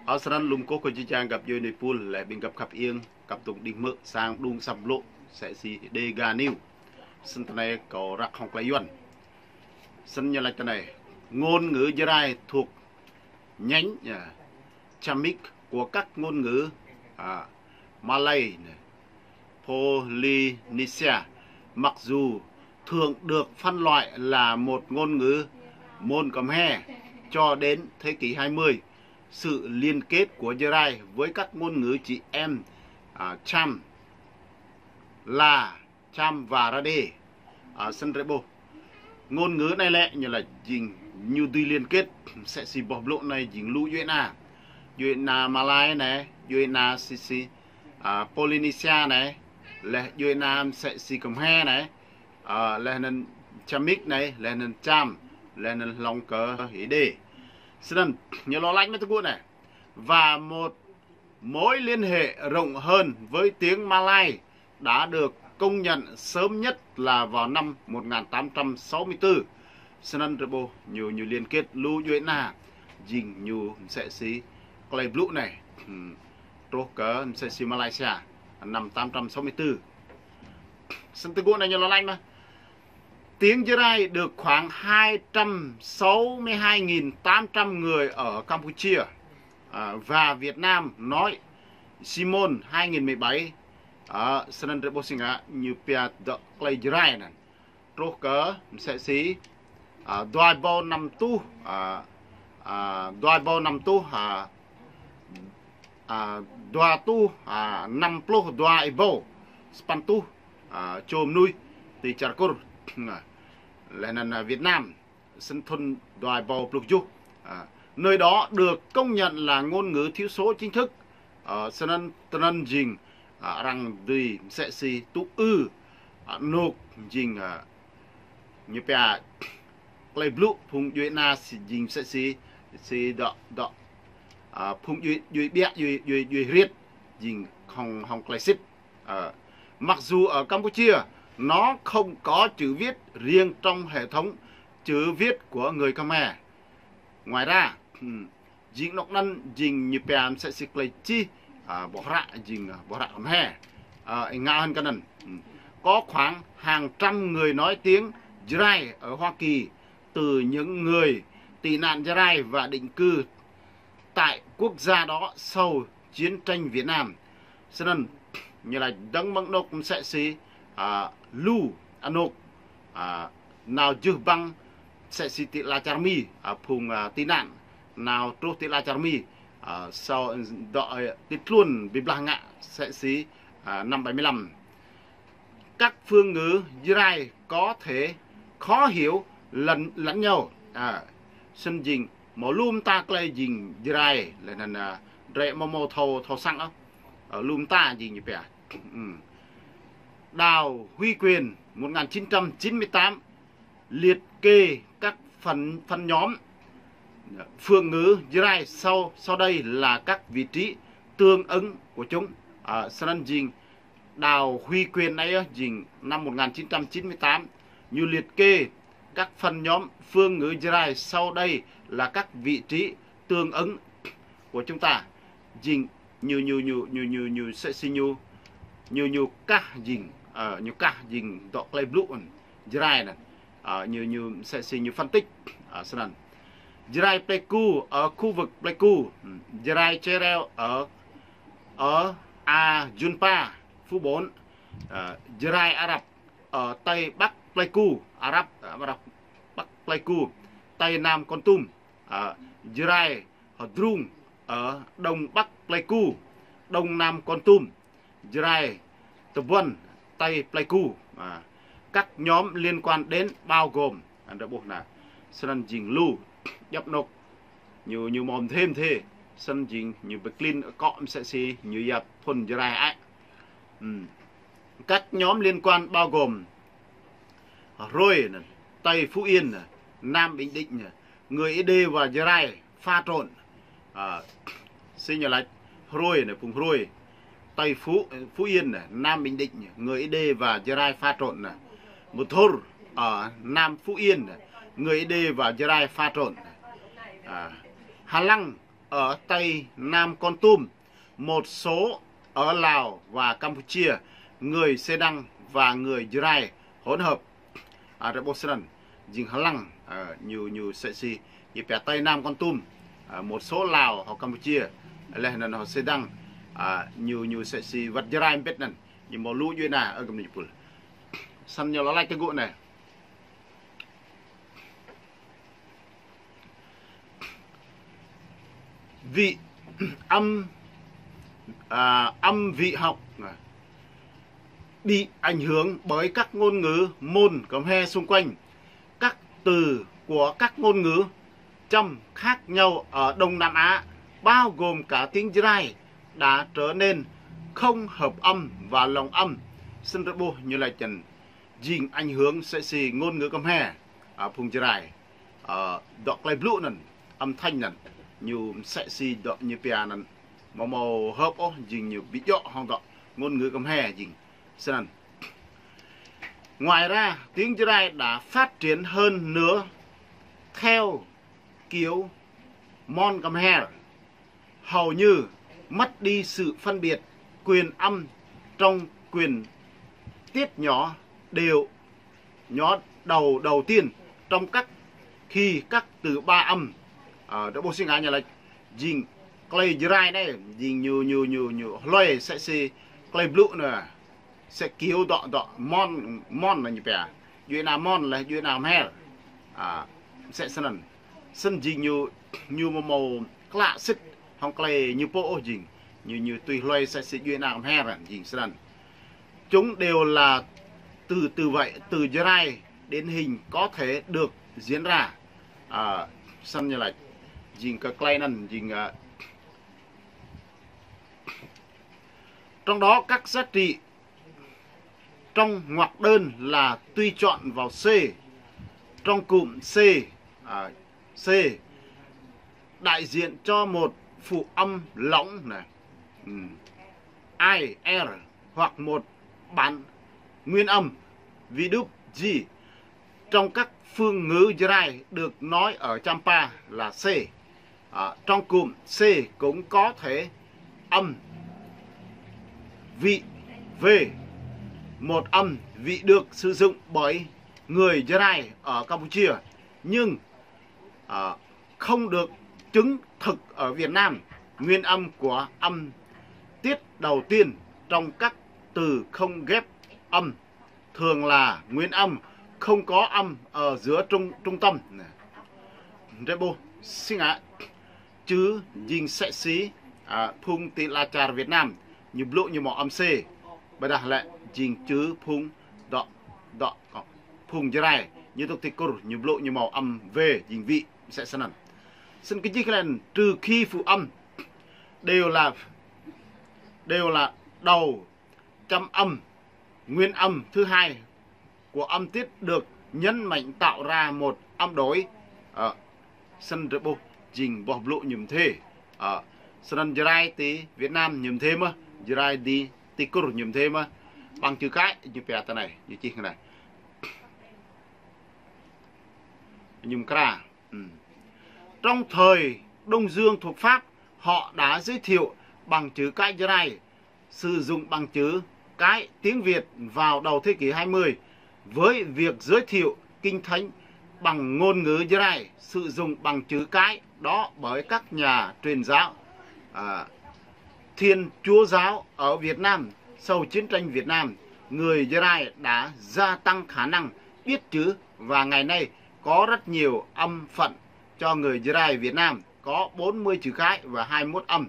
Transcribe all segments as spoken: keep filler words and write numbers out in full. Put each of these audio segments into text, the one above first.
Ơ, snăn lŏm kơkuh kơ jih jang găp djuê nui pul, leh ƀing găp khăp iêng, găp tŭng đĭng hmư̆ sang đŭng asăp blŭ, msĕ si Dega News. Snăn tơ anai kâo răk hŏng klei Yuăn. Snăn ñu lač tơ anai: Ngôn ngữ Jrai thuộc nhánh, à, Chamic của các ngôn ngữ, à, Malay, Polynesia, mặc dù thường được phân loại là một ngôn ngữ Mon Khmer cho đến thế kỷ hai mươi, sự liên kết của Jrai với các ngôn ngữ chị em, à, Cham, La, Cham và Rade. À, snăn drei ƀuh. Ngôn ngữ anai lĕ ñu lač jing ñu dưi liên kết, msĕ si boh blŭ anai jing lu djuê ana. Djuê ana Malay anai, djuê ana si si, à, Polynesia anai, leh djuê ana msĕ si Khmer anai, à, leh anăn Chamic anai, leh anăn Cham, leh anăn hlŏng kơ Êđê. Snăn, ñu lŏ lač mơ̆ tơgŭ anai. Và một mối liên hệ rộng hơn với tiếng Malay đã được công nhận sớm nhất là vào năm một ngàn tám trăm sáu mươi tư. Snăn drei ƀuh ñu, ñu liên kết lu djuê ana, jing ñu msĕ si klei blŭ anai. Hmm. Truh kơ msĕ si Malaysia, năm tám trăm sáu mươi tư. Snăn tơgŭ anai ñu lŏ lač mơ̆. Tiếng Jrai được khoảng hai trăm sáu mươi hai nghìn tám trăm người ở Campuchia, à, và Việt Nam nói. Simon hai nghìn mười bảy, à, snăn drei ƀuh si ngă ñu pia dŏ klei Jrai anăn. Truh kơ msĕ si, à, dua êbâo năm rơtuh, à, à, dua êbâo năm rơtuh, à, à, dua rơtuh, à, năm pluh dua êbâo sapăn rơtuh, à, čô mnuih ti čar Kur, à, leh anăn, à, Việt Nam, snăn thŭn dua êbâo pluh tơjuh. À, nơi đó được công nhận là ngôn ngữ thiểu số chính thức. À, snăn, snăn jing, à, arăng dưi msĕ si tŭ ư, à, anôk jing, à, ñu pia klei blŭ phung djuê ana si jing msĕ si, si dŏ, dŏ, à, phung djuê, djuê ƀiă, djuê, djuê, djuê hriêt, jing hŏng, hŏng klei sĭt. Ờ, mặc dù ở Campuchia nó không có chữ viết riêng trong hệ thống chữ viết của người Khmer. Ngoài ra, ừm, jing anôk anăn jing ñu pia msĕ si klei čih, à, boh hră jing, à, boh hră Khmer. Ờ, ih ngă hŏn kơ anăn. Ừm. Có khoảng hàng trăm người nói tiếng Jrai ở Hoa Kỳ từ những người tị nạn Jrai và định cư tại quốc gia đó sau chiến tranh Việt Nam. Snăn, ñu lač dơ̆ng mơ̆ng anôk msĕ si, à, lu anôk, à, nao jưh ƀăng msĕ si ti ala čar Mi, à, phung, à, tị nạn, nao truh ti ala čar Mi, à, sau dŏ, à, ti tluôn bi blah ngă msĕ si, à, năm bảy mươi lăm. Các phương ngữ Jrai có thể khó hiểu lẫn, lẫn nhau. À, snăn jing, mâo lu mta klei jing Jrai, leh anăn, à, drei mâo mâo thâo, thâo săng ôh. Ờ, lu mta jing ñu pia. Ừm. Đào Huy Quyền, một ngàn chín trăm chín mươi tám, liệt kê các phần, phần nhóm phương ngữ Jrai sau, sau đây là các vị trí tương ứng của chúng. À, snăn jing Đào Huy Quyền anei, ơ, jing năm một ngàn chín trăm chín mươi tám, ñu liệt kê các phần nhóm phương ngữ Jrai sau đây là các vị trí tương ứng của chúng ta. Jing ñu, ñu, ñu msĕ si ñu, ñu, ñu kah jing, ờ, ñu kah jing dŏ klei blŭ anăn, Jrai anăn. Ờ, ñu, ñu msĕ si ñu phân tích, ờ, snăn. Jrai Pleiku ở khu vực Pleiku, ừm, Jrai Čeo Reo ở, ở Ajunpa, Phú Bổn, ờ, Jrai Arab ở Tây Bắc Pleiku, Arab, Arab Bắc Pleiku, Tây Nam Kon Tum, ờ, Jrai Hơdrung ở Đông Bắc Pleiku, Đông Nam Kon Tum, Jrai Tơbuăn, Tây Pleiku. À, các nhóm liên quan đến bao gồm, à, drei ƀuh anăn, snăn jing lu, djăp anôk, ñu, ñu mâo mdê mdê, snăn jing ñu bi klin akŏ msĕ si ñu yap phŭn Jrai ai. Ừm. Các nhóm liên quan bao gồm Hrôi anăn, Tây Phú Yên anăn, Nam Bình Định anăn, người Êđê và Jrai pha trộn. À, si ñu lač Hrôi anăn, phung Hrôi. Tây Phú, Phú Yên anăn, Nam Bình Định anăn, người Êđê và Jrai pha trộn anăn. Mthur, à, Nam Phú Yên anăn, người Êđê và Jrai pha trộn. À, Hà Lăng, ở Tây Nam Kon Tum, một số ở Lào và Campuchia, người Xê Đăng và người Jrai hỗn hợp. Ơ, drơi ƀuh snăn, jing hlăng, ơ, ñu, ñu sĕ si, ñu pia Tây Nam Kon Tum, ơ, một số Lào hoặc Campuchia, leh anăn hŏ Xê Đăng, ơ, ñu, ñu sĕ si wăt Jrai mbĭt anăn, ñu mâo lu djuê ana, ơ, gơmơi pul. Snăn ñu lŏ lač tơgŭ anai. Vị âm, à, âm vị học, à, bị ảnh hưởng bởi các ngôn ngữ Môn, Khmer xung quanh. Các từ của các ngôn ngữ Chăm khác nhau ở Đông Nam Á, bao gồm cả tiếng Jrai, đã trở nên không hợp âm và lồng âm. Snăn drơi ƀuh ñu lač jing ảnh hưởng sĕ si ngôn ngữ Khmer, à, phung Jrai. Ơ, dŏ klei blŭ anăn, âm thanh anăn, ñu sĕ si dŏ ñu pia anăn, mâo mâo hợp ôh, jing ñu bi djŏ hŏng dŏ ngôn ngữ Khmer jing snăn. Ngoài ra, tiếng Jrai đã phát triển hơn nữa theo kiểu Mon Khmer, hầu như mất đi sự phân biệt quyền âm trong quyền tiết nhỏ đều, nhỏ đầu, đầu tiên trong các khi các từ ba âm. Ơ, drơi ƀuh si ngă ñu lač, jing klei Jrai anai, jing ñu, ñu, ñu, ñu hloi sĕ si klei blŭ anăn. Sĕ kiểu dŏ, dŏ Mon, Mon anăn ñu pia. Djuê ana Mon leh djuê ana Khmer. À, sĕ snăn. Snăn jing ñu, ñu mâo mâo klă sĭt hŏng klei ñu pô ôh jing. Ñu, ñu tui hloi sĕ si djuê ana Khmer jing snăn. Chúng đều là từ, từ vậy, từ Jrai điển hình có thể được diễn ra. À, snăn ñu lač. Jing kơ klei anăn, jing, à, trong đó các giá trị trong ngoặc đơn là tùy chọn vào C. Trong cụm C, à, C đại diện cho một phụ âm lỏng này, ừm, I, R hoặc một bản nguyên âm, ví dụ G. Trong các phương ngữ Jrai được nói ở Champa là C. À, trong cụm C cũng có thể âm vị V, một âm vị được sử dụng bởi người Jrai ở Campuchia, nhưng, à, không được chứng thực ở Việt Nam. Nguyên âm của âm tiết đầu tiên trong các từ không ghép âm thường là nguyên âm không có âm ở giữa trung, trung tâm. Drơi ƀuh si ngă, chữ jing sĕ si, à, phung ti ala čar Việt Nam, ñu blŭ ñu mâo âm C. Ƀiădah lĕ jing chữ phung dŏ, dŏ, phung Jrai, ñu dŏ ti Kur, ñu blŭ ñu mâo âm V, jing vị, sĕ snăn. Snăn kơ jih klei anăn, trừ khi phụ âm đều là, đều là đầu chấm âm, nguyên âm thứ hai của âm tiết được nhấn mạnh tạo ra một âm đổi. Ơ, snăn drơi ƀuh jing boh blŭ ñu mdê. Ơ, snăn Jrai ti Việt Nam ñu mdê mơh, Jrai ti, ti Kur ñu mdê mơh. Bằng chữ cái ñu pia tơ anai, ñu čih anai. Ñu mkra. Ừm. Trong thời Đông Dương thuộc Pháp, họ đã giới thiệu bằng chữ cái Jrai, sử dụng bằng chữ cái tiếng Việt vào đầu thế kỷ hai mươi, với việc giới thiệu Kinh Thánh bằng ngôn ngữ Jrai, sử dụng bằng chữ cái đó bởi các nhà truyền giáo, à, Thiên Chúa giáo ở Việt Nam. Sau chiến tranh Việt Nam, người Jrai đã gia tăng khả năng biết chữ và ngày nay có rất nhiều âm phận cho người Jrai Việt Nam, có bốn mươi chữ cái và hai mươi mốt âm,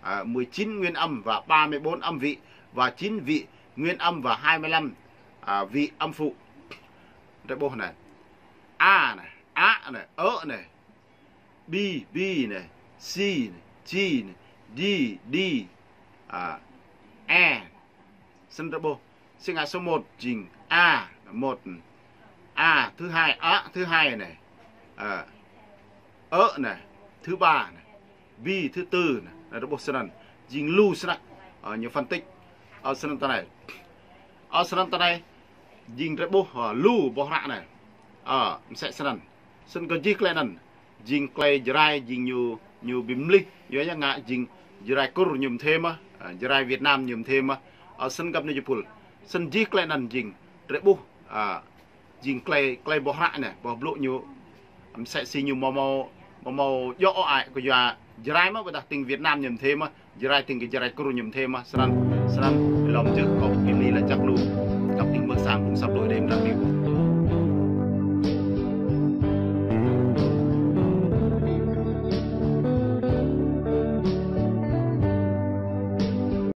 à, mười chín nguyên âm và ba mươi bốn âm vị và chín vị nguyên âm và hai mươi lăm, à, vị âm phụ. Drơi ƀuh anai. A anai, a anai, ơ anai, bi, bi anai, si anai, chi anai, di, di, à, e. Snăn drơi ƀuh. Si ngă số một jing A, một. A thứ hai, a thứ hai anai. Ơ, ơ anai, thứ ba anai. Bi thứ tư anai. Anai drơi ƀuh snăn. Jing lu snăk. Ơ, ñu phân tích. Ơ, snăn tơ anai. Ơ, snăn tơ anai. Jing drơi ƀuh, ơ, lu boh hră anai. Ơ, msĕ snăn. Snăn kơ jih klei anăn. Jing klei Jrai, jing ñu ñu ƀu mlih, yua ñu ngă jing Jrai Kur ñu mơ̆n mơh, a, Jrai Việt Nam ñu mơ̆n mơh. Ơ, snăn găp anai jơpul. Snăn jih klei anăn jing, drei ƀuh, a, jing klei, klei boh hră anai, boh blŭ ñu, msĕ si ñu mâo mâo, mâo mâo djŏ ôh ai, kơ yua Jrai mơh, ƀiădah tĭng Việt Nam ñu mơ̆n mơh, Jrai tĭng kơ Jrai Kur ñu mơ̆n mơh, snăn, snăn, lŏm jưh kâo ƀing ni lač jăk lu, găp tĭng mơ̆ng sang phung asăp đuaĭ đêm răng điu.